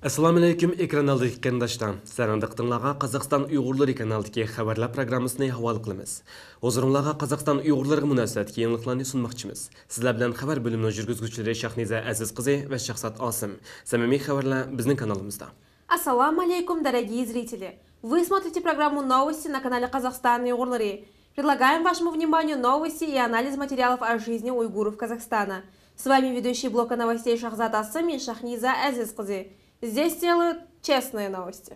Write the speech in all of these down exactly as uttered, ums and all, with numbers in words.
ئەسسالامۇئەلەيكۇم، ئېكران ئالدىدىكى قېرىنداشلار. سىلەرنىڭ دىققىتىڭلارغا قازاقىستان ئۇيغۇرلىرى كانالىدىكى خەۋەرلەر پروگراممىسىنى ھاۋالە قىلىمىز. ھۇزۇرۇڭلارغا قازاقىستان ئۇيغۇرلىرىغا مۇناسىۋەتلىك يېڭىلىقلارنى سۇنماقچىمىز. سىلەر بىلەن خەۋەر بۆلۈمىنىڭ يۈرگۈزگۈچىلىرى شاھنىزە ئەزىز قىزى ۋە شاھزات ئاسىم. سەمىمىي خەۋەرلەر بىزنىڭ كانالىمىزدا. Ассаламу алейкум, дорогие зрители! Вы смотрите программу «Новости» на канале «Казахстан Уйгурлары». Предлагаем вашему вниманию новости и анализ материалов о жизни уйгуров Казахстана. С вами ведущий блока новостей Шахзат Асым и Шахниза Азиз Кызы. Здесь делают честные новости.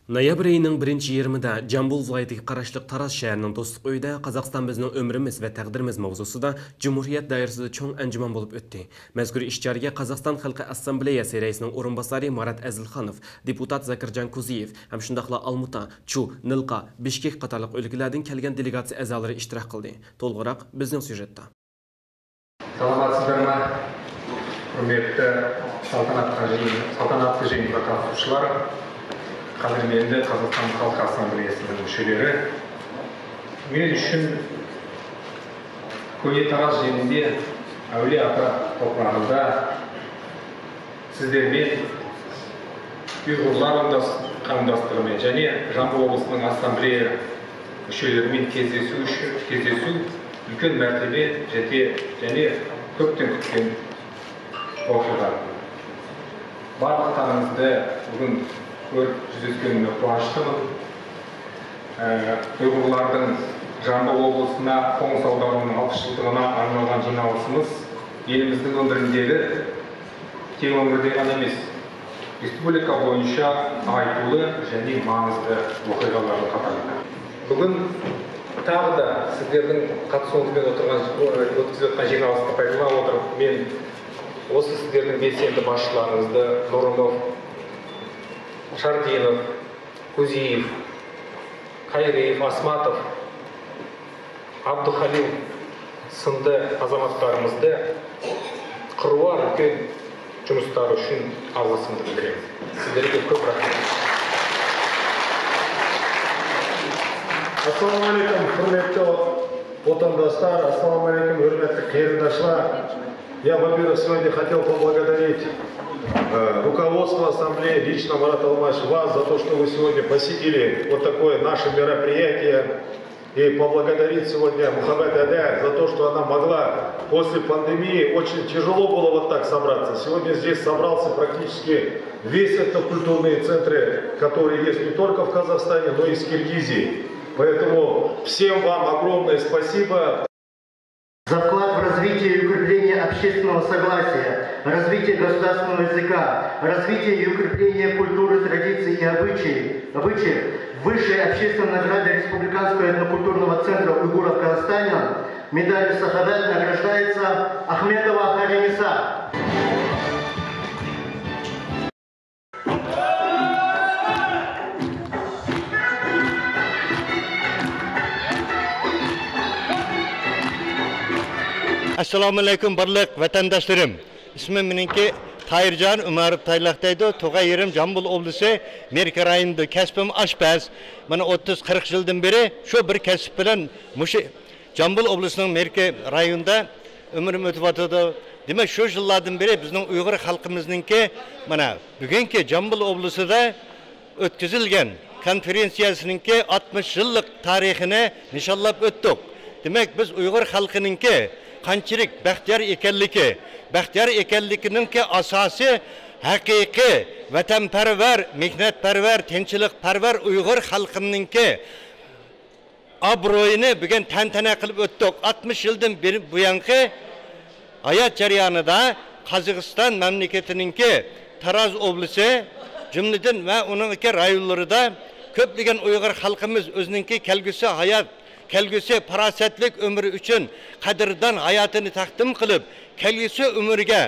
نويابىر ئېيىنىڭ بىرىنچى يېرىمىدا جامبۇل ۋىلايىتىگە قاراشلىق تاراز شەھىرىنىڭ دوستلۇق ئۆيىدە «قازاقىستان بىزنىڭ ئۆمرىمىز ۋە تەقدىرىمىز» ماۋزۇسىدا جۇمھۇرىيەت دائىرىسىدە چوڭ ئەنجۇمەن بولۇپ ئۆتتى. مەزكۇر ئىش چارىيە قازاقىستان خەلقى ئاسسامبلېيەسى رەئىسىنىڭ ئورۇنباسارى مارات ئەزىلخانوف، دېپۇتات زاكىرجان كوزىيېف ھەم شۇنداقلا ئالمۇتا، چۇ، نىلقا، بىشكېك قاتارلىق ئۆلكىلەردىن كەلگەن دېلېگاتسىيە ئەزالىرى ئىشتىراك قىلدى. تولغىراق بىزنىڭ سيۇژېتتا. سالاماتسىزلارما، ھۆرمەتلىك سالتاناتلىق جىيىن-، سالتاناتلىق جىيىنغا قاتناشقۇچىلار، قەدىرلىك قازاقىستان خەلق ئاسسامبلېيەسىنىڭ مۇشۇلىرى. مەن ئۈچۈن كۆنە تاراز جېنىدە ئەۋلىيا ئاتراپ توپراغىدا سىزلەر بىلەن ئۇيغۇرلار قېرىنداش-، قېرىنداشلىرىمىز، يەنى جامبۇل ئوبلاستىنىڭ ئاسسامبلېيە مۇشۇلىرى بىلەن كېزىشىۋ، كېزىشىۋ ئۈلكەن مەرتىبە، جەددىي، يەنى كۆپتىن كۈتكەن ۋەقە. بارلىقلىرىڭىزنى بۈگۈن كۆرۈپ يۈزلەشكىنىمگە قۇۋانچلىقمەن. ئۇيغۇرلارنىڭ جامبۇل ئوبلاستىدا قوڭۇر سەۋداسىنىڭ ئاتۇشلۇقىغا ئارنالغان جىناۋىسىمىز يېنىمىزنىڭ ئۆمرىنى دېرى تېڭ ئۆمرىدە ئەمەس، رېسپۇبلىكا بويىچە ناھايىتى ئۇلۇغ، يەنى مەنىلىك ۋەقەلەرنىڭ قاتارىدا. بۈگۈن تاغدا سىزلەرنىڭ قاتنىشىشىڭىز بىلەن ئولتۇرغان، ئۆتكۈزۈۋاتقان جىناۋىسىدىن پايدىلىنىپ ئولتۇرۇپ، مەن ئوسۇ سىزلەرنىڭ بەلسەندە باشلىقلىرىڭىزدا نۇرۇنوف، شاردىنوف، كوزىيېف، قايرىيېف، ئاسماتوف، ئابدۇخالىل سىندا ئازاماتلىرىمىزنى قىروار ئۈلكەن جۇمۇسلىرى ئۈچۈن ئالغىسىمنى بىلدۈرىمەن. سىزلەرگە كۆپ رەھمەت. ئەسسالامۇ ئەلەيكۇم، ھۆرمەتلىك ۋاتانداشلار، ئەسسالامۇ ئەلەيكۇم، ھۆرمەتلىك قېرىنداشلار. Я, во-первых, сегодня хотел поблагодарить, э, руководство Ассамблеи, лично, Марат Алмаевич, вас за то, что вы сегодня посетили вот такое наше мероприятие. И поблагодарить сегодня Мухаббат Адя за то, что она могла после пандемии, очень тяжело было вот так собраться. Сегодня здесь собрался практически весь этнокультурные центры, которые есть не только в Казахстане, но и в Киргизии. Поэтому всем вам огромное спасибо. За вклад в развитие и укрепление общественного согласия, развитие государственного языка, развитие и укрепление культуры, традиций и обычаи-, обычаев, высшей общественной награды Республиканского этнокультурного центра уйгуров Казахстана медалью Сахават награждается Ахметова Хариниса. ئەسسالامۇئەلەيكۇم، بارلىق ۋەتەنداشلىرىم. ئىسمىم مېنىڭكى تاھىرجان ئۆمەروف تايلاق دەيدۇ. تۇغان يېرىم جامبۇل ئوبلىسى، مېركە رايونىدا. كەسپىم ئاشپەز. مانا، ئوتتۇز، قىرىق يىلدىن بېرى شۇ بىر كەسىپ بىلەن مۇشۇ جامبۇل ئوبلىسىنىڭ مېركە رايونىدا ئۆمرۈم ئۆتۈۋاتىدۇ. دېمەك، شۇ يىللاردىن بېرى بىزنىڭ ئۇيغۇر خەلقىمىزنىڭكى، مانا، بۈگۈنكى جامبۇل ئوبلىسىدا ئۆتكۈزۈلگەن كونفېرېنسىيەسىنىڭكى ئاتمىش يىللىق تارىخىنى نىشانلاپ ئۆتتۇق. دېمەك، بىز ئۇيغۇر خەلقىنىڭكى قانچىلىك بەختىيار ئىكەنلىكى، بەختىيار ئىكەنلىكىنىڭكى ئاساسى ھەقىقىي ۋەتەنپەرۋەر، مېھنەتپەرۋەر، تىنچلىقپەرۋەر ئۇيغۇر خەلقىنىڭكى ئابرۇيىنى بۈگۈن تەنتەنە قىلىپ ئۆتتۇق. ئاتمىش يىلدىن بېرى بۇيانقى ھايات جەريانىدا قازاقىستان مەملىكىتىنىڭكى تاراز ئوبلىسى، جۈملىدىن ۋە ئۇنىڭدىكى رايونلىرىدا كۆپلىگەن ئۇيغۇر خەلقىمىز ئۆزىنىڭكى كەلگۈسى ھايات، كەلگۈسى پاراسەتلىك ئۆمرى ئۈچۈن قەدىردان ھاياتىنى تەقدىم قىلىپ، كەلگۈسى ئۆمرىگە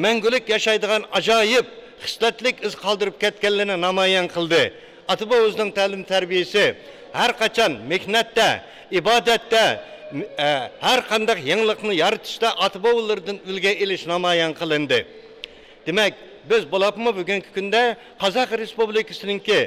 مەڭگۈلۈك ياشايدىغان ئاجايىپ خىسلەتلىك ئىز قالدۇرۇپ كەتكەنلىكىنى نامايان قىلدى. ئاتا-بوۋىمىزنىڭ تەلىم-تەربىيىسى ھەر قاچان مېھنەتتە، ئىبادەتتە، ئە، ھەر قانداق يېڭىلىقنى يارىتىشتا ئاتا-بوۋىلىرىدىن ئۈلگە ئېلىش نامايان قىلىندى. دېمەك، بىز بولۇپمۇ بۈگۈنكى كۈندە قازاق رېسپۇبلىكىسىنىڭكى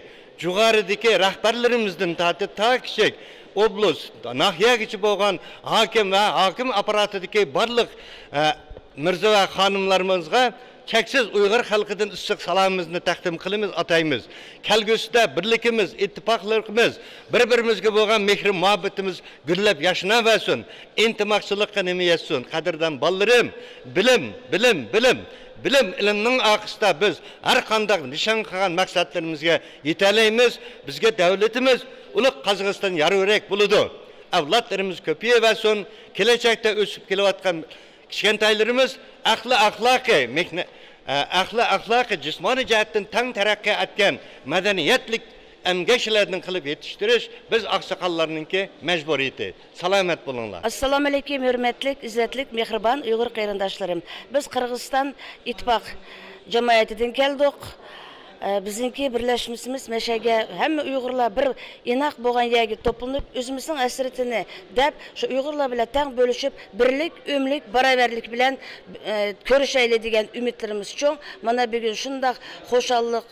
جۇغارىدىكى رەھبەرلىرىمىزدىن تارتىپ تا كىچىك ئوبلاست، ناھىيەگىچە بولغان ھاكىم ۋە ھاكىم ئاپپاراتىدىكى بارلىق، ئە، مىرزا ۋە خانىملىرىمىزغا چەكسىز ئۇيغۇر خەلقىدىن ئىسسىق سالامىمىزنى تەقدىم قىلىمىز، ئاتايمىز. كەلگۈسىدە بىرلىكىمىز، ئىتتىپاقلىقىمىز، بىر-بىرىمىزگە بولغان مېھرى-مۇھەببىتىمىز گۈللەپ ياشناۋەرسۇن، ئىنتىماقچىلىققا نېمە يەتسۇن. قەدىردان بالىلىرىم، بىلىم، بىلىم، بىلىم، بىلىم ئىلىمنىڭ ئارقىسىدا بىز ھەر قانداق نىشان قىلغان مەقسەتلىرىمىزگە يېتەلەيمىز. بىزگە دۆلىتىمىز ئۇلۇغ قازاقىستان يار-يۆرەك بولىدۇ. ئەۋلادلىرىمىز كۆپىيىۋەرسۇن. كېلەچەكتە ئۆسۈپ كېلىۋاتقان كىچىكەنتايلىرىمىز ئەقلى ئەخلاقى، مېھنە-، ئە، ئەقلى ئەخلاقى، جىسمانىي جەھەتتىن تەڭ تەرەققىي ئەتكەن مەدەنىيەتلىك ئەمگەكچىلەردىن قىلىپ يېتىشتۈرۈش بىز ئاقساقاللارنىڭكى مەجبۇرىيىتى. سالامەت بولۇڭلار. ئەسسالامۇئەلەيكۇم، ھۆرمەتلىك، ئىززەتلىك، مېھرىبان ئۇيغۇر قېرىنداشلىرىم. بىز قىرغىزىستان ئىتتىپاق جامائىتىدىن كەلدۇق. ئە، بىزنىڭكى بىرلەشمىسىمىز مەشەگە ھەممە ئۇيغۇرلار بىر ئىناق بولغان يەرگە توپلىنىپ، ئۆزىمىزنىڭ ھەسرىتىنى دەپ، شۇ ئۇيغۇرلار بىلەن تەڭ بۆلۈشۈپ، بىرلىك، ئۆملۈك، باراۋەرلىك بىلەن، ئە، كۆرۈشەيلى دېگەن ئۈمىدلىرىمىز چوڭ. مانا بۈگۈن شۇنداق خۇشاللىق،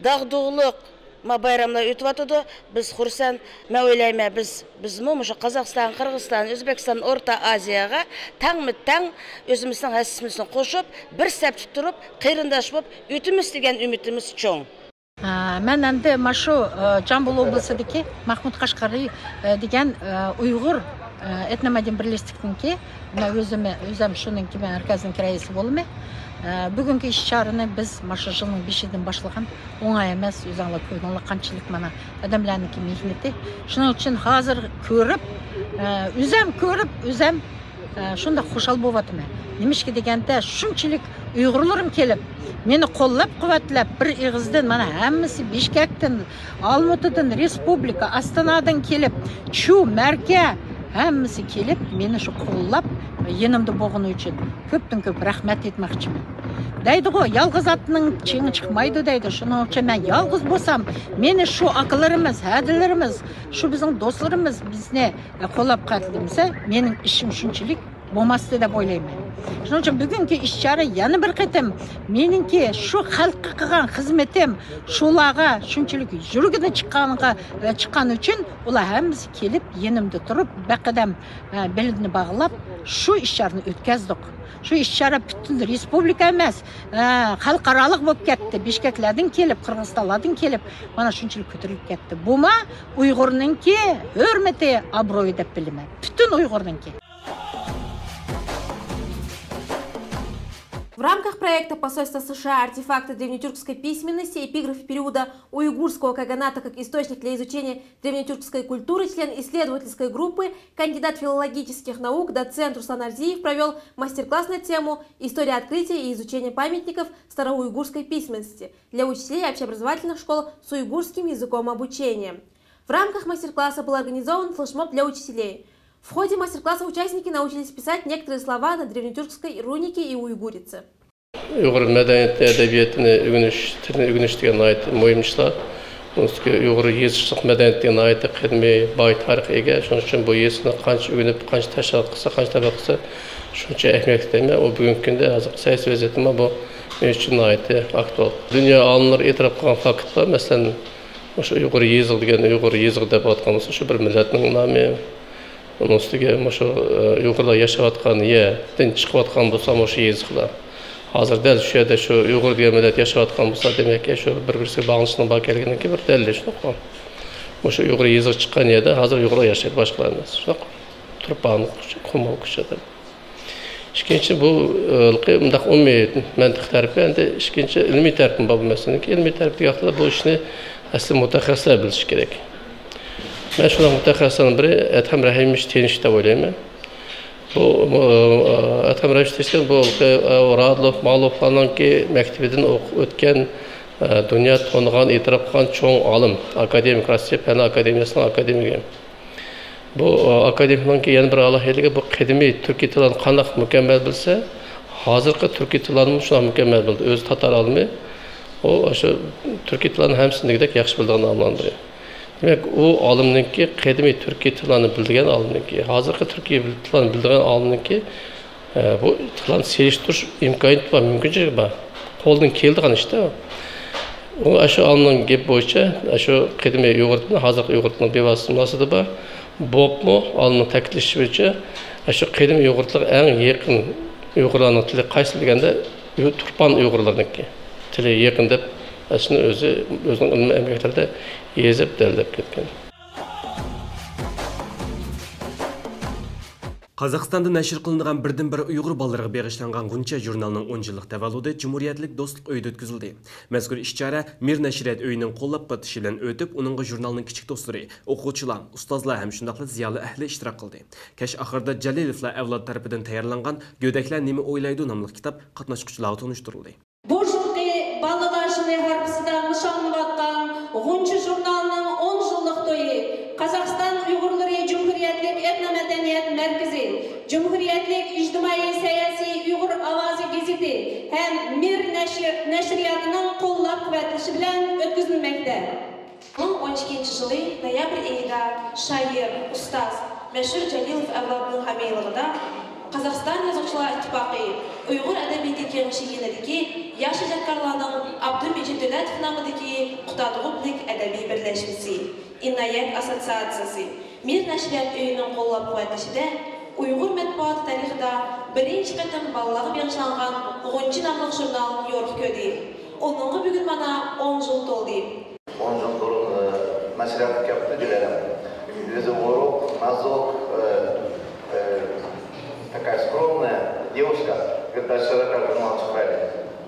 داغدۇغىلىق، ما بايراملار ئۆتۈۋاتىدۇ. بىز خۇرسەن، مەن ئويلايمەن، بىز، بىزمۇ مۇشۇ قازاقىستان، قىرغىزىستان، ئۆزبېكىستان، ئورتا ئازىياغا تەڭمۇ تەڭ ئۆزىمىزنىڭ ھەسسىمىزنى قوشۇپ، بىر سەپتە تۇرۇپ، قېرىنداش بولۇپ ئۆتىمىز دېگەن ئۈمىدىمىز چوڭ. ئە، مەن ئەمدى مانا شۇ، ئە، جامبۇل ئوبلىسىدىكى مەھمۇد قەشقەرى، ئە، دېگەن، ئە، ئۇيغۇر، ئە، ئېتنومەدەنىي بىرلەشلىكنىڭكى، مەن ئۆزۈم، ئۆزەم شۇنىڭكى مەركەزنىڭكى رەئىسى بولىمەن. ئە، بۈگۈنكى ئىش چارىنى بىز مانا شۇ يىلنىڭ بېشىدىن باشلىغان، ئوڭاي ئەمەس، ئۆزەڭلار كۆردۈڭلار قانچىلىك مانا ئادەملەرنىڭكى مېھنىتى. شۇنىڭ ئۈچۈن ھازىر كۆرۈپ، ئە، ئۆزەم كۆرۈپ، ئۆزەم، ئە، شۇنداق خۇشال بولۇۋاتىمەن. نېمىشقا دېگەندە، شۇنچىلىك ئۇيغۇرلىرىم كېلىپ، مېنى قوللاپ-قۇۋۋەتلەپ، بىر ئېغىزدىن مانا ھەممىسى بىشكەكتىن، ئالمۇتىدىن، رېسپۇبلىكا، ئاستانادىن كېلىپ، چۇ، مەركە، ھەممىسى كېلىپ، مېنى شۇ قوللاپ، يېنىمدا بولغىنى ئۈچۈن كۆپتىن كۆپ رەھمەت ئېيتماقچىمەن. دەيدىغۇ، يالغۇز ئاتنىڭ چېڭى چىقمايدۇ دەيدۇ. شۇنىڭ ئۈچۈن مەن يالغۇز بولسام، مېنى شۇ ئاكىلىرىمىز، ھەدىلىرىمىز، شۇ بىزنىڭ دوستلىرىمىز بىزنى قوللاپ قەدىرلىمىسە، مېنىڭ ئىشىم شۇنچىلىك بولماستى دەپ ئويلايمەن. شۇنىڭ ئۈچۈن بۈگۈنكى ئىش چارە يەنە بىر قېتىم مېنىڭكى شۇ خەلققە قىلغان خىزمىتىم، شۇلارغا شۇنچىلىك يۈرىكىدىن چىققانغا، چىققان ئۈچۈن ئۇلار ھەممىسى كېلىپ يېنىمدا تۇرۇپ، بەقەدەم، ئە، بېلىنى باغلاپ، شۇ ئىش چارىنى ئۆتكەزدۇق. شۇ ئىش چارە پۈتۈن رېسپۇبلىكا ئەمەس، ئە، خەلقئارالىق بولۇپ كەتتى. بىشكەكلەردىن كېلىپ، قىرغىزىستانلاردىن كېلىپ، مانا شۇنچىلىك كۆتۈرۈلۈپ كەتتى. بۇما ئۇيغۇرنىڭكى ھۆرمىتى، ئابرۇيى دەپ بىلىمەن. پۈتۈن ئۇيغۇرنىڭكى. В рамках проекта посольства С Ш А «Артефакты древнетюркской письменности. Эпиграф периода уйгурского каганата как источник для изучения древнетюркской культуры» член исследовательской группы, кандидат филологических наук, доцент Руслан Арзиев провёл мастер-класс на тему «История открытия и изучения памятников староуйгурской письменности» для учителей общеобразовательных школ с уйгурским языком обучения. В рамках мастер-класса был организован флешмоб для учителей. В ходе мастер-класса участники научились писать некоторые слова на древнетюркской рунике и уйгурице. ئۇيغۇر مەدەنىيىتى، ئەدەبىياتىنى ئۆگىنىش، تىلنى ئۆگىنىش دېگەن ناھايىتى مۇھىم ئىشلار. ئۇنىڭ ئۈستىگە ئۇيغۇر يېزىچىلىق مەدەنىيىتى ناھايىتى قەدىمىي، باي تارىخقا ئىگە. شۇنىڭ ئۈچۈن بۇ يېزىقنى قانچە ئۆگىنىپ، قانچە تەشۋىقات قىلسا، قانچە تەبلىغ قىلسا، شۇنچە ئەھمىيەتلىك دەيمەن. ئۇ بۈگۈنكى كۈندە ھازىرقى سىياسىي ۋەزىيەتتىمۇ بۇ مېنىڭ ئۈچۈن ناھايىتى ئاكتۇئال. دۇنيا ئالىملىرى ئېتىراپ قىلغان فاكىت بار. مەسىلەن، مۇشۇ ئۇيغۇر يېزىقى دېگەن، ئۇيغۇر يېزىقى دەپ ئاتىغان بولسا، شۇ بىر مىللەتنىڭ نامى. ئۇنىڭ ئۈستىگە مۇشۇ، ئە، ئۇيغۇرلار ياشاۋاتقان يەردىن چىقىۋاتقان بولسا مۇشۇ يېزىقلار. ھازىر دەل شۇ يەردە شۇ ئۇيغۇر دېگەن مىللەت ياشاۋاتقان بولسا، دېمەككى، شۇ بىر-بىرسىگە باغلىنىشنىڭ بار كەلگىنىڭكى بىر دەلىلى، شۇنداقمۇ؟ مۇشۇ ئۇيغۇر يېزىقى چىققان يەردە ھازىر ئۇيغۇرلار ياشايدۇ، باشقىلار ئەمەس. شۇنداق. تۇرپان، قۇم كوچىدا. ئىككىنچى، بۇ، ھېلىقى مۇنداق ئومۇمىي مەنتىق تەرىپى، ئەمدى ئىككىنچى ئىلمىي تەرىپىمۇ بار بۇ مەسىلىنىڭكى. ئىلمىي تەرىپىدىكى ۋاقىتتا بۇ ئىشنى ئەسلى مۇتەخەسسىسلەر بىلىشى كېرەك. مەن شۇنداق مۇتەخەسسىسلەرنىڭ بىرى ئەدھەم رەھىموۋىچ تىنچ دەپ ئويلايمەن. بۇ، بۇ، ئەدھەم رەھىموۋىچ تىنچ بۇ، ھېلىقى، رادلوف مالوفلارنىڭكى مەكتىپىدىن ئوقۇپ ئۆتكەن، دۇنيا تونۇغان، ئېتىراپ قىلغان چوڭ ئالىم، ئاكادېمىك، روسىيە پەن ئاكادېمىيەسىنىڭ ئاكادېمىكى. بۇ، ئاكادېمىكنىڭكى يەنە بىر ئالاھىدىلىكى، بۇ قەدىمىي تۈركىي تىللارنى قانداق مۇكەممەل بىلسە، ھازىرقى تۈركىي تىللارنىمۇ شۇنداق مۇكەممەل بىلدى. ئۆزى تاتار ئالىمى، ئۇ شۇ تۈركىي تىللارنى ھەممىسىنى دېگۈدەك ياخشى بىلىدىغان ئالىملارنىڭ بىرى. دېمەك، ئۇ ئالىمنىڭكى قەدىمىي تۈركىي تىللارنى بىلىدىغان ئالىمنىڭكى، ھازىرقى تۈركىي تىللارنى بىلىدىغان ئالىمنىڭكى، ئە، بۇ تىللارنى سېلىشتۇرۇش ئىمكانىيىتى بار، مۇمكىنچىلىكى بار. قولدىن كېلىدىغان ئىشتا. ئۇ ئاشۇ ئالىمنىڭ گېپى بويىچە، ئاشۇ قەدىمىي ئۇيغۇر تىلى، ھازىرقى ئۇيغۇر تىلىنىڭ بىۋاسىتە مۇناسىۋىتى بار. بولۇپمۇ ئالىمنىڭ تەكىتلىشىچە، ئاشۇ قەدىمىي ئۇيغۇر تىلىغا ئەڭ يېقىن ئۇيغۇرلارنىڭ تىلى قايسى دېگەندە، ئۇ تۇرپان ئۇيغۇرلىرىنىڭكى تىلى يېقىن دەپ، ئەسلىنى ئۆزى، ئۆزىنىڭ ئىلمىي ئەمگەكلىرىدە يېزىپ دەلىللەپ كەتكەن. قازاقىستاندا نەشر قىلىنغان بىردىنبىر ئۇيغۇر بالىلىرىغا بېغىشلانغان غۇنچە ژۇرنالنىڭ ئون يىللىق تەۋەللۇدى جۇمھۇرىيەتلىك دوستلۇق ئۆيىدە ئۆتكۈزۈلدى. مەزكۇر ئىش-چارە مىر نەشرىيات ئۆيىنىڭ قوللاپ-قۇۋۋەتلىشى بىلەن ئۆتۈپ، ئۇنىڭغا ژۇرنالنىڭ كىچىك دوستلىرى، ئوقۇغۇچىلار، ئۇستازلار ھەم شۇنداقلا زىيالىي ئەھلى ئىشتىراك قىلدى. كەچ ئاخىرىدا جالىلوۋلار ئەۋلادى تەرىپىدىن تەييارلانغان گۆدەكلەر نېمە ئويلايدۇ ناملىق كىتاب قاتناشقۇچىلارغا تونۇشتۇرۇلدى. بۇ يىلقى بالىلار يىلى ھارپىسىدا نىشانلىنىۋاتقان غۇنچە ژۇرنالىنىڭ ئون يىللىق تويى قازاقىستان ئۇيغۇرلىرى جۇمھۇرىيەتلىك ئېتنو مەدەنىيەت مەركىزى، جۇمھۇرىيەتلىك ئىجتىمائىي سىياسىي ئۇيغۇر ئاۋازى گېزىتى ھەم مىر نەشر-، نەشرىياتىنىڭ قوللاپ-قۇۋۋەتلىشى بىلەن ئۆتكۈزۈلمەكتە. ئىككى مىڭ ئون ئىككىنچى يىلى نويابىر ئېيىدا شائىر، ئۇستاز، مەشھۇر جالىلوف ئەۋلادىنىڭ ھەمراھلىقىدا قازاقىستان يازغۇچىلار ئىتتىپاقى ئۇيغۇر ئەدەبىياتى كېڭىشى يېنىدىكى ياش ئىجادكارلارنىڭ ئابدۇمىجىت دۆلەتوف نامىدىكى قۇتادغۇ بىلىك ئەدەبىي بىرلەشمىسى، ئىنايەت ئاسسوتسىياتسىيىسى، مىر نەشرىيات ئۆيىنىڭ قوللاپ-قۇۋۋەتلىشىدە ئۇيغۇر مەتبۇئاتى تارىخىدا بىرىنچى قېتىم بالىلارغا بېغىشلانغان غۇنچە ناملىق ژۇرنال يورۇق كۆردى. ئۇنىڭغا بۈگۈن مانا ئون يىل تولدى. Он жыл бурун, э, нәшриятка кепті Диләрәм. Өзі оруқ, нәзік, э, э, такая скромная девушка, говорит, даже широко журнал чыгарайын.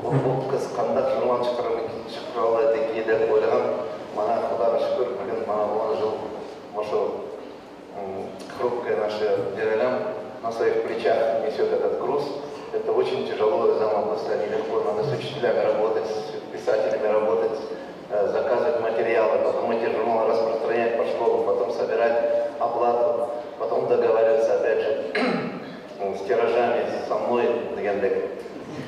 Ол, ол қыз қандай журнал чыгарайын, чыгарайын деп ойлаған. Мана, Құдайға шүкір, бүгін мана он жыл, может, М, хрупкая наша Диләрәм на своих плечах несёт этот груз. Это очень тяжело, из-за просто нелегко. Надо с учителями работать, с писателями работать, э, заказывать материалы, потом эти журналы распространять по школам, потом собирать оплату, потом договариваться, опять же, м, с тиражами, со мной, дегендей.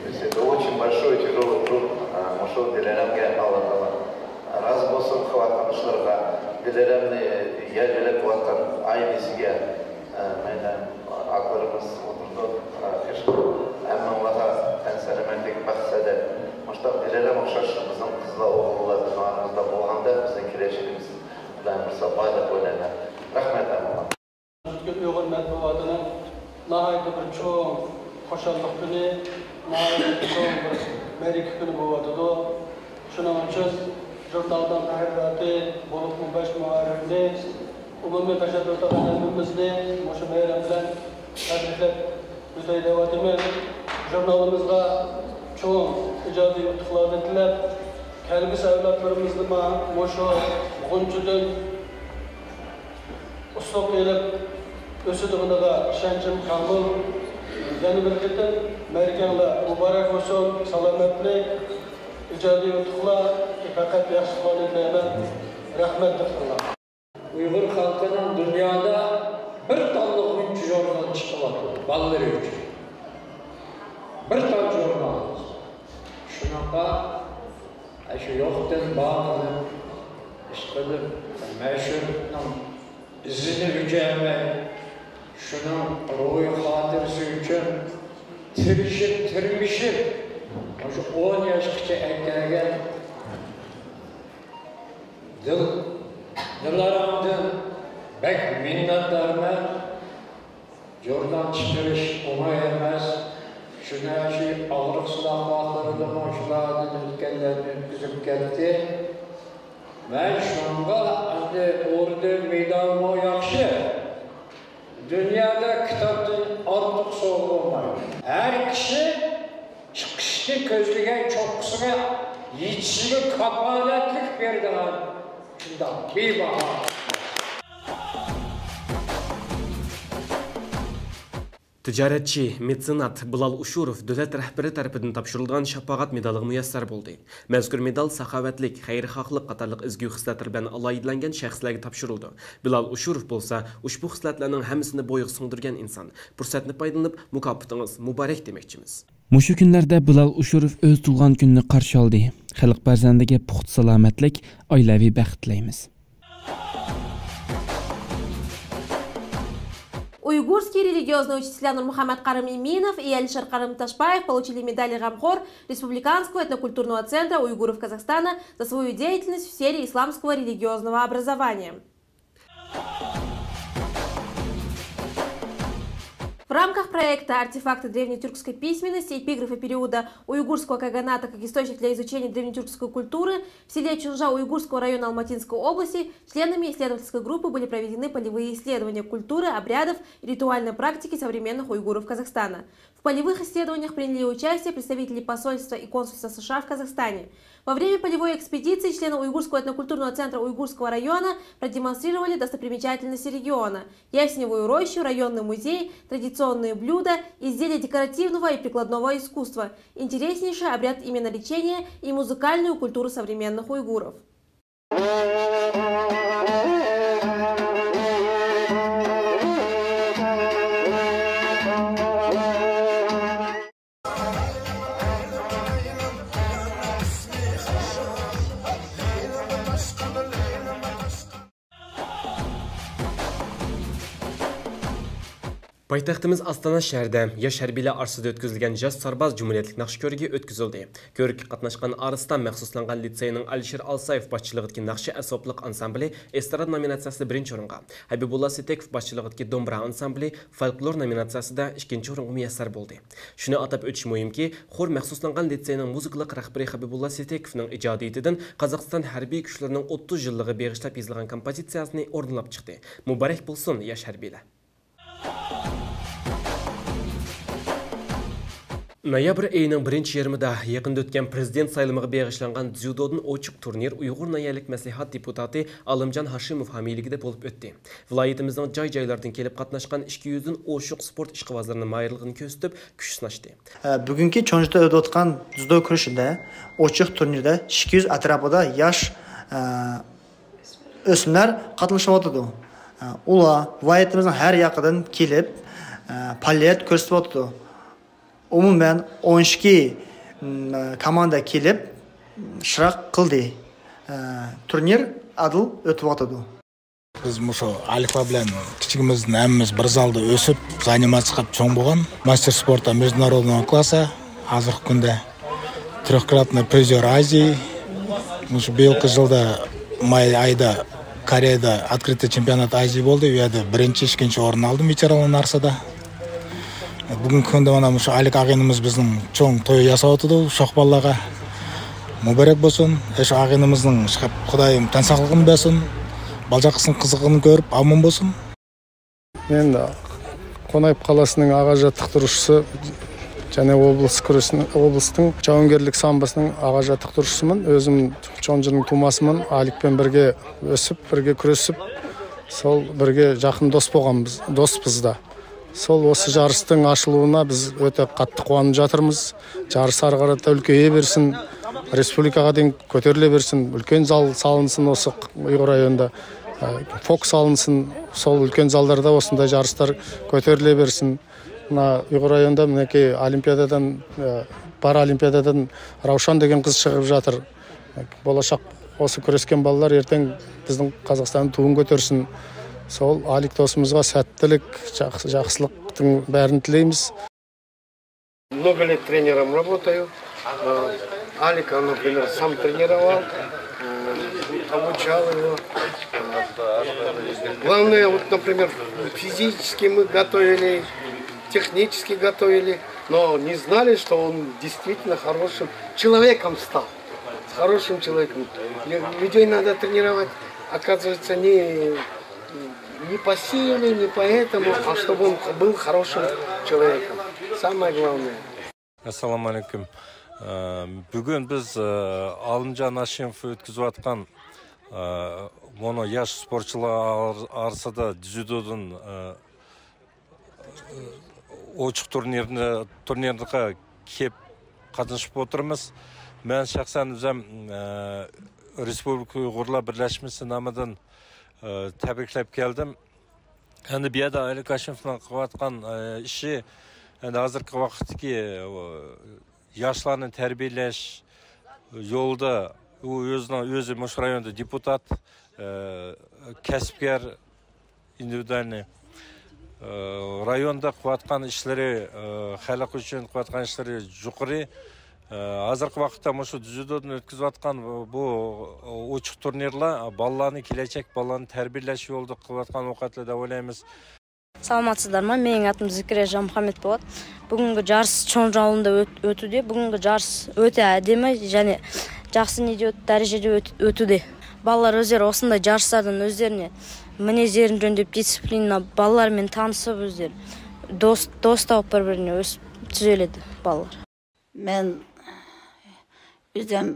То есть это очень большой, тяжелый труд, а, Мошо Диләрәмге Алла Таала разы болсын қылыватқан ішлерге, Диләрәмні иәлілеп қылыватқан аймесіге, ә, міне, атларымыз отырды, ә, кешке. Әмма оларға тән сәлемәтлік, бақыт сәдә. Мыштақ Диләрәм ұқсас біздің қызла оғылла біздің арамызда болғанда, біздің келешегіміз Құдайым бұйырса бай деп ойлаймын. Рахмет, әмма. بۈگۈن ئۇيغۇر مەتبۇئاتىنىڭ ناھايىتى بىر چوڭ خۇشاللىق كۈنى، ناھايىتى چوڭ بىر مەرىكە كۈنى بولۇۋاتىدۇ. شۇنىڭ ئۈچۈن ژۇرنالنىڭ تەھرىراتى، بولۇپمۇ باش مۇھەررىرنى، ئومۇمىي تەشەببۇس قىلغان ھەممىمىزنى مۇشۇ بايرام بىلەن تەبرىكلەپ ئۆتەي دەۋاتىمەن. ژۇرنالىمىزغا چوڭ ئىجادىي ئۇتۇقلارنى تىلەپ، كەلگۈسى ئەۋلادلىرىمىزنىمۇ مۇشۇ غۇنچىدىن ئۇسلۇب ئېلىپ ئۆسىدىغىنىغا ئىشەنچىم كامىل. يەنە بىر قېتىم مەرىكەڭلار مۇبارەك بولسۇن، سالامەتلىك، ئىجادىي ئۇتۇقلار، پەقەت ياخشىلىقلارنى تىلەيمەن. رەھمەت، دىققىتىڭلارغا. ئۇيغۇر خەلقىنىڭ دۇنيادا بىر تاللا غۇنچە ژۇرنال چىقىۋاتىدۇ بالىلىرى ئۈچۈن. بىر تال ژۇرنال. شۇنىڭغا شۇ يوقتىن بار قىلىپ، ئىشقىلىپ، مەشھۇرنىڭ ئىزىنى ئۈزەلمەي، شۇنىڭ روھى خاتىرىسى ئۈچۈن تىرىشىپ، تىرمىشىپ، مۇشۇ ئون ياشقىچە ئەكەلگەن دىل، دىللىرىڭدىن بەك مىننەتدارمەن. ژۇرنال چىقىرىش ئوڭاي ئەمەس. شۇنى شۇ ئاغرىقسىز ۋاقىتلىرىدىمۇ شۇلاردىن ئۆتكەنلەرنى ئۆتكۈزۈپ كەتتى. مەن شۇنىڭغا ئەمدى ئوردېن، مېدالمۇ ياخشى. دۇنيادا كىتابتىن ئارتۇق سوۋغا بولمايدۇ. ھەر كىشى چىقىشنى كۆزلىگەن چوققىسىغا يېتىشىگە كاپالەتلىك بېرىدىغان شۇنداق بىباھا. تىجارەتچى، مېتسېنات بىلال ئۇشۇروف دۆلەت رەھبىرى تەرىپىدىن تاپشۇرۇلغان شاپائەت مېدالىغا مۇيەسسەر بولدى. مەزكۇر مېدال ساخاۋەتلىك، خەيرخاھلىق قاتارلىق ئىزگۈ خىسلەتلەر بىلەن ئالاھىدىلەنگەن شەخسلەرگە تاپشۇرۇلىدۇ. بىلال ئۇشۇروف بولسا ئۇشبۇ خىسلەتلەرنىڭ ھەممىسىنى بويىغا سىڭدۈرگەن ئىنسان. پۇرسەتنى پايدىلىنىپ، مۇكاپاتىڭىز مۇبارەك دېمەكچىمىز. مۇشۇ كۈنلەردە بىلال ئۇشۇروف ئۆز تۇغۇلغان كۈنىنى قارشى ئالدى. خەلق پەرزەندىگە پۇختا سالامەتلىك، ئائىلىۋى بەخت تىلەيمىز. Уйгурский религиозный учителя Нурмухаммад Карым-Иминов и Алишер Карым-Ташбаев получили медали «Гамхор» Республиканского этнокультурного центра уйгуров Казахстана за свою деятельность в сфере исламского религиозного образования. В рамках проекта «Артефакты древнетюркской письменности. Эпиграфы периода уйгурского каганата как источник для изучения древнетюркской культуры» в селе Чунжа Уйгурского района Алматинской области членами исследовательской группы были проведены полевые исследования культуры, обрядов и ритуальной практики современных уйгуров Казахстана. В полевых исследованиях приняли участие представители посольства и консульства С Ш А в Казахстане. Во время полевой экспедиции члены Уйгурского этнокультурного центра Уйгурского района продемонстрировали достопримечательности региона: ясеневую рощу, районный музей, традиционные блюда, изделия декоративного и прикладного искусства, интереснейший обряд именоречения и музыкальную культуру современных уйгуров. پايتەختىمىز ئاستانا شەھىرىدە ياش ھەربىيلەر ئارىسىدا ئۆتكۈزۈلگەن ياش سارباز جۇمھۇرىيەتلىك ناخشا كۆرىكى ئۆتكۈزۈلدى. كۆرۈككە قاتناشقان ئارىسىدا مەخسۇسلانغان لىتسېينىڭ ئەلىشىر ئالسايېف باشچىلىقىدىكى ناخشا ئەسۋابلىق ئانسامبىلى ئېستراد نومىناتسىيەسىدە بىرىنچى ئورۇنغا، ھەبىبۇللا سېتېكوف باشچىلىقىدىكى دومبىرا ئانسامبىلى فولكلور نومىناتسىيەسىدە ئىككىنچى ئورۇنغا مۇيەسسەر بولدى. شۇنى ئاتاپ ئۆتۈش مۇھىمكى، خور مەخسۇسلانغان لىتسېينىڭ مۇزىكىلىق رەھبىرى ھەبىبۇللا سېتېكوفنىڭ ئىجادىيىتىدىن قازاقىستان ھەربىي كۈچلىرىنىڭ ئوتتۇز يىللىقىغا بېغىشلاپ يېزىلغان كومپوزىتسىيەسىنى ئورۇنلاپ چىقتى. مۇبارەك بولسۇن، ياش ھەربىيلەر! نويابىر ئېيىنىڭ بىرىنچى يېرىمىدا يېقىندا ئۆتكەن پىرېزىدېنت سايلىمىغا بېغىشلانغان دزيۇدودىن ئوچۇق تۇرنىر ئۇيغۇر ناھىيەلىك مەسلىھەت دېپۇتاتى ئالىمجان ھاشىموف ھامىيلىقىدا بولۇپ ئۆتتى. ۋىلايىتىمىزنىڭ جاي-جايلاردىن كېلىپ قاتناشقان ئىككى يۈزدىن ئوشۇق سپورت ئىشقىۋازلىرىنىڭ ماھىرلىقىنى كۆرسىتىپ، كۈچ سىناشتى. بۈگۈنكى چونجىدا ئۆتۈۋاتقان دزيۇدو كۈرىشىدە ئوچۇق تۇرنىردا ئىككى يۈز ئەتراپىدا ياش، ئە، ئۆسمۈرلەر قاتنىشىۋاتىدۇ. ئۇلار ۋىلايىتىمىزنىڭ ھەر ياقىدىن كېلىپ، پائالىيەت كۆرسىتىۋاتىدۇ. ئومۇمەن، ئون ئىككى كوماندا كېلىپ ئىشتىراك قىلدى. تۇرنىر ئادىل ئۆتۈۋاتىدۇ. بىز مۇشۇ ئالىكلار بىلەن كىچىكىمىزدىن ھەممىمىز بىر زالدا ئۆسۈپ، زانىماتسى قىلىپ چوڭ بولغان. ماستېر سپورتا مېژدۇنارودنىگو كلاسسا ھازىرقى كۈندە трёхкратный призёр Азии. مۇشۇ بىيىلقى يىلدا ماي ئايدا كورېيەدە ئوتكرىتىي چېمپىيونات ئازىيا بولدى. ئۇ يەردە بىرىنچى، ئىككىنچى ئورۇن ئالدىم ۋېتېرانلار ئارىسىدا. بۈگۈنكى كۈندە مانا مۇشۇ ئالىك ئاغىنىمىز بىزنىڭ چوڭ توي ياساۋاتىدۇ، شوخ بالىلارغا مۇبارەك بولسۇن. شۇ ئاغىنىمىزنىڭ خۇدايىم تەن ساقلىقىنى بەرسۇن. بالا-چاقىسىنىڭ قىزىقىنى كۆرۈپ ئامىن بولسۇن. Men Qonayev qalasining ağac jattiqtiruvchisi, және облыс күресінің, облыстың жауынгерлік самбосының ağa jattiqtiruvchisiman. Өзім Чонжының тумасымын. Аликпен бірге өсіп, бірге күресіп, сол бірге жақын дос болғанбыз, доспыз да. Сол осы жарыстың ашылуына біз өте қатты қуанып жатырмыз. Жарыс ары қарата үлкейе берсін, республикаға дейін көтеріле берсін, үлкен зал салынсын осы Ұйғыр районында, ә, фок салынсын, сол үлкен залдарда осындай жарыстар көтеріле берсін. Мына Ұйғыр районында, мінекей, олимпиададан, ә, паралимпиададан Раушан деген қыз шығып жатыр. Болашақ, осы күрескен балалар ертең біздің Қазақстанның туын көтерсін. Сол Алик досымызға сәттілік, жақсы, жақсылықтың бәрін тілейміз. Много лет тренером работаю. Э, Алика, например, сам тренировал, э, обучал его. Э, Главное, вот, например, физически мы готовили, технически готовили, но не знали, что он действительно хорошим человеком стал. С хорошим человеком. Людей надо тренировать, оказывается, не, не по силе, не поэтому, а чтобы он был хорошим человеком. Самое главное. ئەسسالامۇئەلەيكۇم. ئە، بۈگۈن بىز، ئە، ئالىمجان ھاشىموف ئۆتكۈزۈۋاتقان، ئە، مۇنۇ ياش سپورتچىلار ئار-، ئارىسىدا دزيۇدودىن، ئە، ئوچۇق تۇرنىرىنى، تۇرنىرىغا كېلىپ قاتنىشىپ ئولتۇرىمىز. مەن شەخسەن ئۆزۈم، ئە، رېسپۇبلىكا ئۇيغۇرلار بىرلەشمىسى نامىدىن، ئە، تەبرىكلەپ كەلدىم. ئەمدى بۇ يەردە ئالىك ھاشىموفنىڭ قىلىۋاتقان، ئە، ئىشى، ئەمدى ھازىرقى ۋاقىتتىكى، ئە، ياشلارنى تەربىيەلەش يولىدا، ئۇ ئۆزىنىڭ، ئۆزى مۇشۇ رايوندا دېپۇتات، ئە، كەسىپكەر، ئىندىۋىدۇئالنىي، ئە، رايوندا قىلىۋاتقان ئىشلىرى، ئە، خەلق ئۈچۈن قىلىۋاتقان ئىشلىرى يۇقىرى. ئە، ھازىرقى ۋاقىتتا مۇشۇ دزيۇدودىن ئۆتكۈزۈۋاتقان بۇ، بۇ ئوچۇق تۇرنىرلار بالىلارنى، كېلەچەك بالىلارنى تەربىيەلەش يولىدا قىلىۋاتقان ئوقەتلەر دەپ ئويلايمىز. سالاماتسىزلارمۇ؟ مېنىڭ ئاتىم زىكرىيا جانمۇھەممەت بولاتتى. بۈگۈنكى جارس چوڭجاڭ ئاۋۇلىدا ئۆت-، ئۆتتى. بۈگۈنكى جارس ئۆتە ئەدەمە، يەنى جاقسىنى دەرىجىدە ئۆت-، ئۆتتى. بالىلار ئۆزلىرى ئۇسۇنداي جارسلاردىن ئۆزلىرىنى مىنىزېرىن جۆندەپ دىسپلىنا بالىلار مېنى تانسىپ ئۆزلىرى دوست، دوست تاپىپ بىر-بىرىنى ئۆسۈپ تۈزۈلىدۇ بالىلار. مەن ئۆزۈم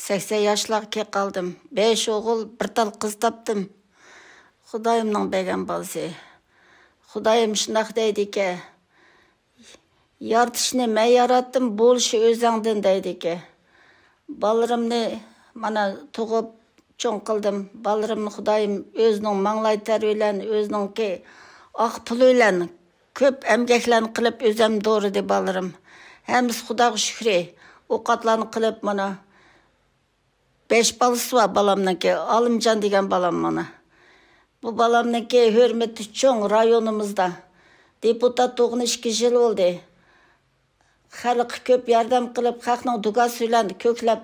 سەكسەن ياشلارغا كېلىپ قالدىم. بەش ئوغۇل، بىر تال قىز تاپتىم. خۇدايىمنىڭ بەرگەن بالىسى. خۇدايىم شۇنداق دەيدىكەن، يارىتىشنى مەن ياراتتىم، بولۇشى ئۆزۈڭدىن دەيدىكەن. بالىلىرىمنى مانا تۇغۇپ چوڭ قىلدىم. بالىلىرىمنى خۇدايىم ئۆزىنىڭ ماڭلاي تەرى بىلەن، ئۆزىنىڭكى ئاق پۇلى بىلەن كۆپ ئەمگەكلەرنى قىلىپ ئۆزەم دورىدى بالىلىرىم. ھەممىسى خۇداغا شۈكرى. ئوقەتلەرنى قىلىپ مانا بەش بالىسى بار بالامنىڭكى. ئالىمجان دېگەن بالام مانا. بۇ بالامنىڭكى ھۆرمىتى چوڭ رايونىمىزدا. دېپۇتات بولغىنى ئىككى يىل بولدى. خەلققە كۆپ ياردەم قىلىپ، خەقنىڭ دۇگاسى بىلەن كۆكلەپ،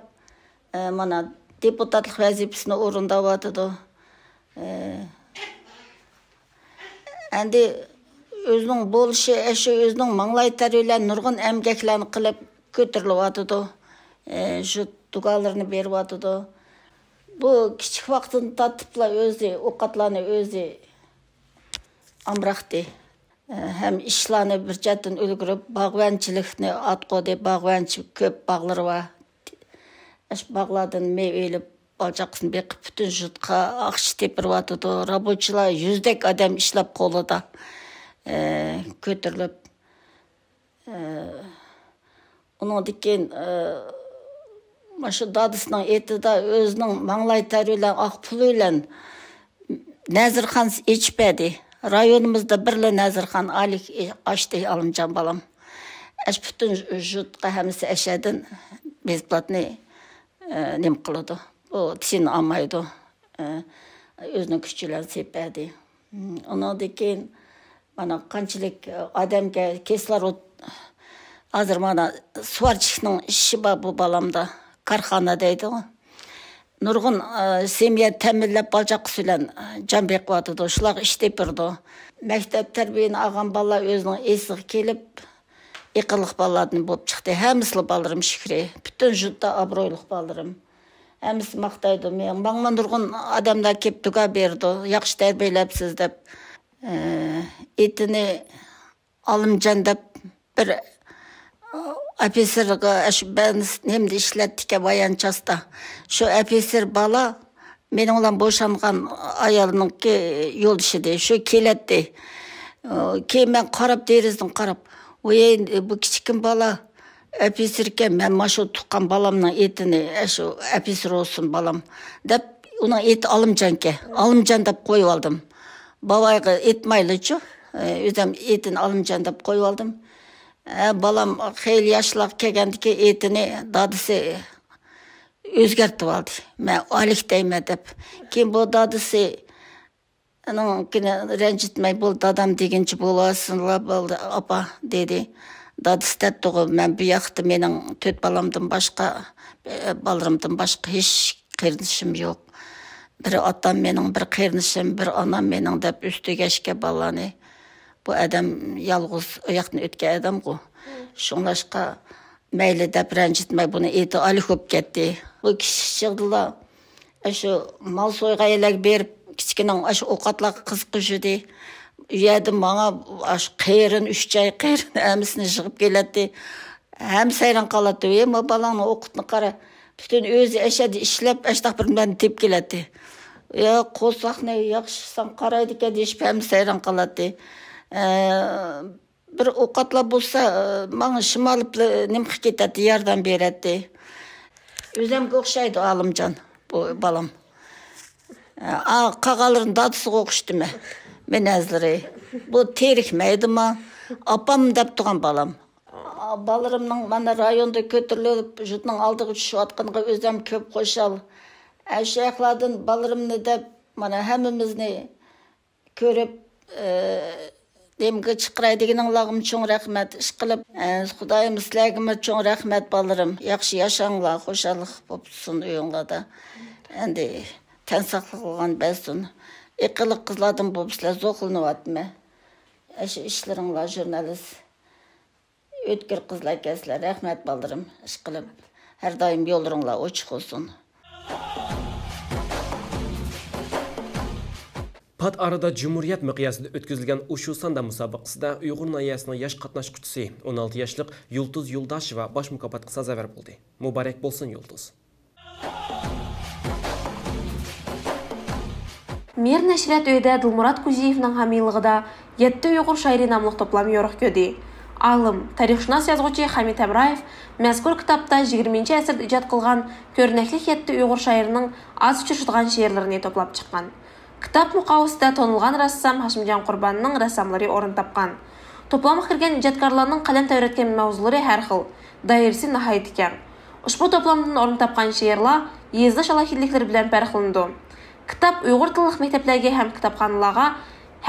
ئە، مانا، دېپۇتاتلىق ۋەزىپىسىنى ئورۇنداۋاتىدۇ. ئە، ئەمدى ئۆزىنىڭ بولۇشى، ئەشۇ ئۆزىنىڭ ماڭلاي تەرى بىلەن نۇرغۇن ئەمگەكلەرنى قىلىپ كۆتۈرۈلۈۋاتىدۇ. ئە، شۇ دۇگالىرىنى بېرىۋاتىدۇ. بۇ كىچىك ۋاقتىدىن تارتىپلا ئۆزى ئوقەتلەرنى ئۆزى ئامراقتى. ھەم ئىشلارنى بىر چەتتىن ئۈلگۈرۈپ، باغۋەنچىلىكنى ئاتقۇدى، باغۋەنچى كۆپ باغلىرى بار. ئاشۇ باغلاردىن مېۋە ئېلىپ، بالا-چاقىسىنى بېقىپ، پۈتۈن يۇرتقا ئاقچا تېپىرىۋاتىدۇ. رابوچىلار يۈزدەك ئادەم ئىشلەپ قولىدا، ئە، كۆتۈرۈلۈپ، ئە، ئۇنىڭدىن كېيىن، ئە، مانا شۇ دادىسىنىڭ ئېتىدا ئۆزىنىڭ ماڭلاي تەرى بىلەن، ئاق پۇلى بىلەن نەزىرخان ئېچىپ بەردى. رايونىمىزدا بىرلا نەزىرخان ئالىي ئاچتى، ئالىمجان بالام. ئەش پۈتۈن يۇرتقا ھەممىسى ئەشەدىن بېزپلاتنى، ئە، نېمە قىلىدۇ. بۇ تىشىنى ئالمايدۇ. ئە، ئۆزىنىڭ كۈچى بىلەن سېلىپ بەردى. ئۇنىڭدىن كېيىن مانا قانچىلىك ئادەمگە كىسلورود، ھازىر مانا سۇۋارچىكنىڭ ئىشى بار بۇ بالامدا، كارخانا دەيدىغۇ. نۇرغۇن، ئە، سېمىيە تەمىنلەپ، بالا-چاقىسى بىلەن، ئە، جان بېقىۋاتىدۇ. شۇلارغا ئىش تېپىرىدۇ. مەكتەپ تەربىيىنى ئالغان بالىلار ئۆزىنىڭ ئېسىغا كېلىپ، ئېقىنلىق بالىلاردىن بولۇپ چىقتى. ھەممىسىلا بالىلىرىم شۈكرى. پۈتۈن يۇرتتا ئابرۇيلۇق بالىلىرىم. ھەممىسى ماختايدۇ. ماڭا نۇرغۇن ئادەملەر كېلىپ دۇگا بېرىدۇ. ياخشى تەربىيەلەپسىز دەپ. ئېتىنى ئالىمجان دەپ بىر ئوفىتسېرغا شۇ بەن-، نېمىدە ئىشلەتتىكەن بايانچاستا. شۇ ئوفىتسېر بالا مېنىڭ بىلەن بوشانغان ئايالنىڭكى يولدىشىدى. شۇ كېلەتتى. كېيىن مەن قاراپ، دېرىزىدىن قاراپ، ۋوي، بۇ كىچىككىنە بالا ئوفىتسېركەن، مەن مانا شۇ تۇغقان بالامنىڭ ئېتىنى، ئە، شۇ ئوفىتسېر بولسۇن بالام، دەپ، ئۇنىڭ ئېتى ئالىمجانكەن. ئالىمجان دەپ قويۇۋالدىم. بابايغا ئېيتمايلىچۇ، ئە، ئۆزۈم ئېتىنى ئالىمجان دەپ قويۇۋالدىم. ئە، بالام خېلى ياشلارغا كەلگەندىكى ئېتىنى دادىسى ئۆزگەرتىۋالدى. مەن ئالىك دەيمەن دەپ. كېيىن بۇ دادىسى ئۇنىڭكىنى رەنجىتمەي، بولدى، دادام دېگىنىچە بولۇۋالسۇنلا، بولدى، ئاپا، دېدى. دادىسى دەپتىغۇ، مەن بۇ ياقتا مېنىڭ تۆت بالامدىن باشقا، ئە، بالىلىرىمدىن باشقا ھېچ قېرىندىشىم يوق. بىر ئاتام مېنىڭ، بىر قېرىندىشىم، بىر ئانام مېنىڭ دەپ ئۆستۈرگەچكە بالىلارنى. بۇ ئادەم يالغۇز ئۇ ياقتىن ئۆتكەن ئادەمغۇ. شۇڭلاشقا مەيلى دەپ رەنجىتمەي، بۇنى ئېتى ئالىك بولۇپ كەتتى. بۇ كىچىك چېغىدىلا ئاشۇ مال سويغان يەرلەرگە بېرىپ، كىچىكىنىڭ ئاشۇ ئوقەتلەرگە قىزىقىشىدى. ئۇ يەردە ماڭا ئاشۇ قېرىن، ئۈچ ئاي قېرىن ھەممىسىنى يىغىپ كېلەتتى. ھەممىسى ھەيران قالاتتى، ۋەي، ما بالاڭنىڭ ئوقۇتنى قارا، پۈتۈن ئۆزى ئەشەدە ئىشلەپ، ئاشۇنداق بىر نېمىنى تېپىپ كېلەتتى. يا، قورساقنى ياخشى ساڭا قارايدىكەن دېيىشىپ، ھەممىسى ھەيران قالاتتى. ئە، بىر ئوقەتلەر بولسا، ئە، ماڭا شىمالىپلا نېمە قىلىپ كېتەتتى، ياردەم بېرەتتى. ئۆزۈمگە ئوخشايدۇ ئالىمجان بۇ بالام. ئا، قالغانلىرىنى دادىسىغا ئوخشىتىمەن. مىنەزلىرى. بۇ تېرىكمەيدىما؟ ئاپام دەپ تۇرغان بالام. ئا، بالىلىرىمنىڭ مانا رايوندا كۆتۈرۈلۈپ، يۇرتنىڭ ئالدىغا چۈشۈۋاتقىنىغا ئۆزۈم كۆپ خۇشال. ئاشۇ ياقلاردىن بالىلىرىمنى دەپ، مانا ھەممىمىزنى كۆرۈپ، ئە، دېمىگە چىقىراي دېگىنىڭلارغىمۇ چوڭ رەھمەت. ئىشقىلىپ، ئە، خۇدايىم سىلەرگىمۇ چوڭ رەھمەت، بالىلىرىم. ياخشى ياشاڭلار، خۇشاللىق بولسۇن ئۆيۈڭلاردا. ئەمدى تەن ساقلىقىغان بەرسۇن. ئېقىنلىق قىزلاردىن بولۇپ سىلەر زوقلىنىۋاتىمەن. ئاشۇ ئىشلىرىڭلار، ژۇرنالىست، ئۆتكۈر قىزلار ئىكەنسىلەر. رەھمەت، بالىلىرىم. ئىشقىلىپ، ھەر دائىم يوللىرىڭلار ئوچۇق بولسۇن. پات ئارىدا جۇمھۇرىيەت مىقياسىدا ئۆتكۈزۈلگەن ئۇشۇ ساندا مۇسابىقىسىدە ئۇيغۇر ناھىيەسىنىڭ ياش قاتناشقۇچىسى، ئون ئالتە ياشلىق يۇلتۇز يولداشېۋا باش مۇكاپاتقا سازاۋەر بولدى. مۇبارەك بولسۇن، يۇلتۇز! مىر نەشرىيات ئۆيىدە دىلمۇرات كۇجىيېۋنىڭ ھامىيلىقىدا يەتتە ئۇيغۇر شائىرى ناملىق توپلام يورۇق كۆردى. ئالىم، تارىخشۇناس يازغۇچى خامىت ھەمرايېف مەزكۇر كىتابتا يىگىرمىنچى ئەسىردە ئىجاد قىلغان كۆرنەكلىك يەتتە ئۇيغۇر شائىرىنىڭ ئاز ئۇچرىشىدىغان شېئىرلىرىنى توپلاپ چىققان. كىتاب مۇقاۋىسىدە تونۇلغان رەسسام ھاشىمجان قۇرباننىڭ رەسساملىرى ئورۇن تاپقان. توپلامغا كىرگەن ئىجادكارلارنىڭ قەلەم تەۋرەتكەن ماۋزۇلىرى ھەر خىل، دائىرىسى ناھايىتى كەڭ. ئۇشبۇ توپلامدىن ئورۇن تاپقان شېئىرلار يېزىلىش ئالاھىدىلىكلىرى بىلەن پەرقلىنىدۇ. كىتاب ئۇيغۇر تىللىق مەكتەپلەرگە ھەم كىتابخانىلارغا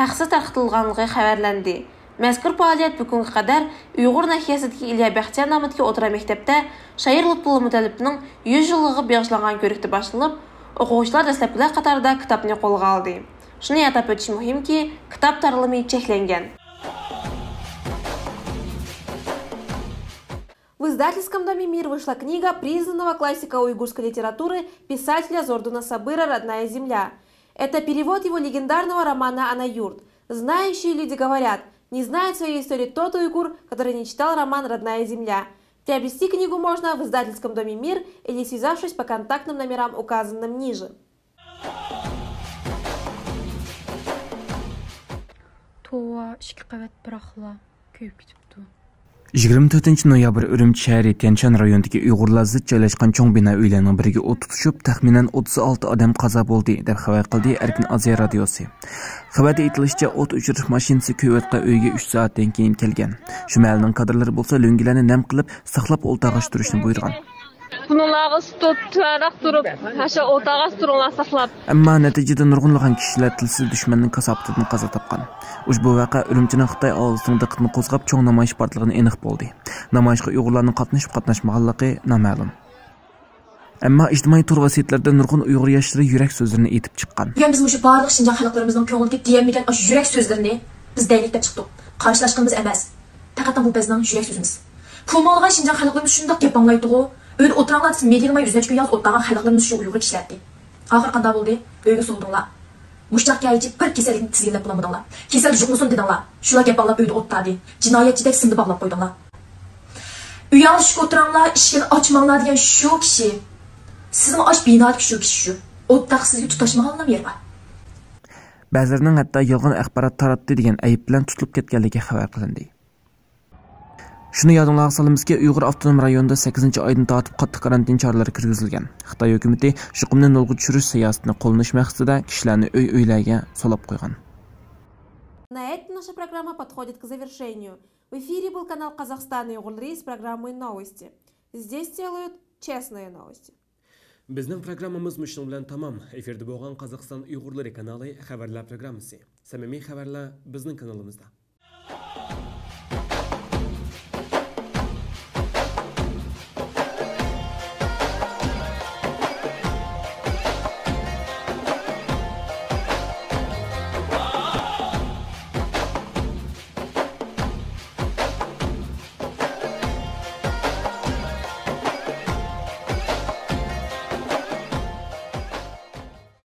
ھەقسىز تارقىتىلغانلىقى خەۋەرلەندى. مەزكۇر پائالىيەت بۈگۈنگە قەدەر ئۇيغۇر ناھىيەسىدىكى ئىلىيا بەختىيار نامىدىكى ئوتتۇرا مەكتەپتە شائىر لۇتپۇللا مۇتەللىپنىڭ يۈز يىللىقىغا بېغىشلانغان كۆرۈكتە باشلىنىپ، ئوقۇغۇچىلار دەسلەپكىلەر قاتارىدا كىتابنى قولغا ئالدى. شۇنى ئاتاپ ئۆتۈش مۇھىمكى، كىتاب تارلىمى چەكلەنگەن. В издательском доме «Мир» вышла книга признанного классика уйгурской литературы, писателя Зордуна Сабыра «Родная земля». Это перевод его легендарного романа «Ана-юрт». Знающие люди говорят: не знает своей истории тот уйгур, который не читал роман «Родная земля». Приобрести книгу можно в издательском доме «Мир» или связавшись по контактным номерам, указанным ниже. توۋا، ئىككى قەۋەت بىراقلا كۆيۈپ كېتىپتۇ. يىگىرمە تۆتىنچى نويابىر ئۈرۈمچى شەھىرى تيەنشان رايونىدىكى ئۇيغۇرلار زىچ جايلاشقان چوڭ بىنا ئۆيلەرنىڭ بىرىگە ئوت تۇتۇشۇپ، تەخمىنەن ئوتتۇز ئالتە ئادەم قازا بولدى، دەپ خەۋەر قىلدى ئەركىن ئازىيا رادىيوسى. خەۋەردە ئېيتىلىشىچە، ئوت ئۆچۈرۈش ماشىنىسى كۆيۈۋاتقان ئۆيگە ئۈچ سائەتتىن كېيىن كەلگەن. شۇ مەھەللىنىڭ كادىرلىرى بولسا لۆڭگىلەرنى نەم قىلىپ، ساقلاپ ئولتۇرغاچ تۇرۇشنى بۇيرۇغان. بۇنىڭلارغا تۇتۇپ، تۆۋەنرەك تۇرۇپ، ھاشا ئولتۇرغاچ تۇرۇڭلار ساقلاپ. ئەمما نەتىجىدە نۇرغۇنلىغان كىشىلەر تىلسىز دۈشمەننىڭ كاساپىتىدىن قازا تاپقان. ئۇشبۇ ۋەقە ئۈرۈمچىنىڭ خىتاي ئاھالىسىنىڭ دىققىتىنى قوزغاپ، چوڭ نامايىش بارلىقىنى ئېنىق بولدى. نامايىشقا ئۇيغۇرلارنىڭ قاتنىشىپ قاتناشمىغانلىقى نامەلۇم. ئەمما ئىجتىمائىي تور ۋاسىتىلىرىدە نۇرغۇن ئۇيغۇر ياشلىرى يۈرەك سۆزلىرىنى ئېيتىپ چىققان. بۈگۈن بىز مۇشۇ بارلىق شىنجاڭ خەلقلىرىمىزنىڭ كۆڭلىدىكى دېيەلمىگەن ئاشۇ يۈرەك سۆزلىرىنى بىز دەيلىك دەپ چىقتۇق. قارشىلاشقىنىمىز ئەمەس. پەقەت بۇ بىزنىڭ يۈرەك سۆزىمىز. پۇلى بولغان شىنجاڭ خەلقلىرىمىز شۇنداق گەپ ئاڭلايتتىغۇ. ئۆيدە ئولتۇراڭلار دېسە، مىدىرلىماي يۈزىنى ئاچقۇ يالغۇز ئولتۇرغان خەلقلىرىمىز شۇ ئۇيغۇر كىشىلەردى. ئاخىر قانداق بولدى؟ ئۆيگە سولىدىڭلار. مۇشۇ چاغقا كەلگىچە بىر كېسەللىكنى تىزگىنلەپ بولالمىدىڭلار. كېسەل يۇقمىسۇن دېدىڭلار. شۇلار گەپ ئاڭلاپ ئۆيدە ئولتۇردى. جىنايەتچىدەك سىمدا باغلاپ قويدۇڭلار. ئۆيەڭلار ئىشىك ئولتۇراڭلار، ئىشىكنى ئاچماڭلار دېگەن شۇ كىشى. سىزمۇ ئاش بىنادىكى شۇ كىشى شۇ. ئوتتاق سىزگە تۇتاشمىغانلام يېرى بار. بەزىلىرىنىڭ ھەتتا يالغان ئەخبارات تاراتتى دېگەن ئەيىب بىلەن تۇتۇلۇپ كەتكەنلىكى خەۋەر قىلىندى. شۇنى يادىڭلارغا سالىمىزكى، ئۇيغۇر ئاپتونوم رايونىدا سەككىزىنچى ئايدىن تارتىپ قاتتىق كارانتىن چارىلىرى كىرگۈزۈلگەن. خىتاي ھۆكۈمىتى يۇقۇمنى نولغا چۈشۈرۈش سىياسىتىنى قوللىنىش مەقسىتىدە كىشىلەرنى ئۆي-ئۆيلەرگە سولاپ قويغان. На этом наша программа подходит к завершению. В эфире был канал Казахстан Уйгурлары с программой «Новости». Здесь делают честные новости. بىزنىڭ پروگراممىمىز مۇشۇنىڭ بىلەن تامام. ئېفىردا بولغان قازاقىستان ئۇيغۇرلىرى كانالى خەۋەرلەر پروگراممىسى. سەمىمىي خەۋەرلەر بىزنىڭ كانىلىمىزدا.